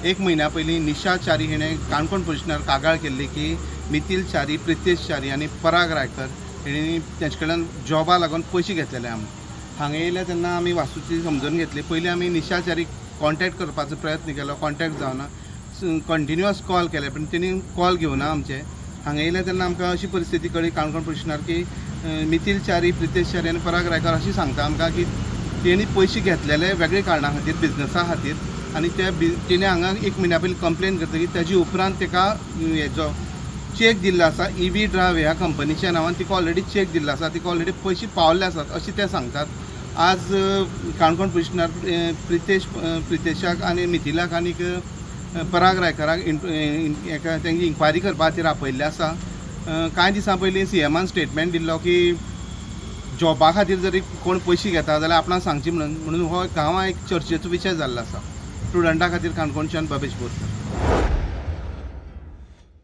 एक म्हयन्या पयलीं निशा च्यारी हिणें काणकोण पोलिसार कागाळ केल्ली की मिथील च्यारी, प्रितेश च्यारी आनी पराग रायकर हेणी तेंचे कडल्यान जॉबा लागून पयशे घेतलेले. आमी हांगा येयले तेन्ना आमी वास्तुची समजून घेतली. पयलीं आमी निशा च्यारीक कॉन्टेक्ट करपाचो प्रयत्न केलो, कॉन्टेक्ट जावना. कंटिन्युअस कॉल केले, पूण तेणी कॉल घेवना आमचे. हांगा येयले तेन्ना आमकां अशी परिस्थिती कळ्ळी काणकोण पोलिसार की मिथील च्यारी, प्रितेश च्यारी आनी पराग रायकर अशी सांगता आमकां की तेणी पयशे घेतलेले वेगळे कारणा खातीर, बिजनसा खातीर, आनी ते तेणी हांगा एक म्हयन्या पयलीं कंप्लेन करतकीर तेजी उपरांत तेका हेजो चॅक दिल्लो आसा. ईव्ही ड्रायव्ह ह्या कंपनीच्या नांवान तिका ऑलरेडी चॅक दिल्लो आसा, तिका ऑलरेडी पयशे पावल्ले आसात अशें ते सांगतात. आज काणकोण पोलिसार प्रितेशाक आनी मिथिलाक आनीक पराग रायकराक हेका तेंची इन्क्वायरी करपा खातीर आपयल्लें आसा. कांय दिसां पयलीं सीएमान स्टेटमेंट दिल्लो की जॉबा खातीर जरी कोण पयशे घेता जाल्यार आपणाक सांगची म्हणून. म्हणून हो गांवां एक चर्चेचो विशय जाल्लो आसा. प्रुडंटा खातीर काणकोणच्यान बबेश बोरकर.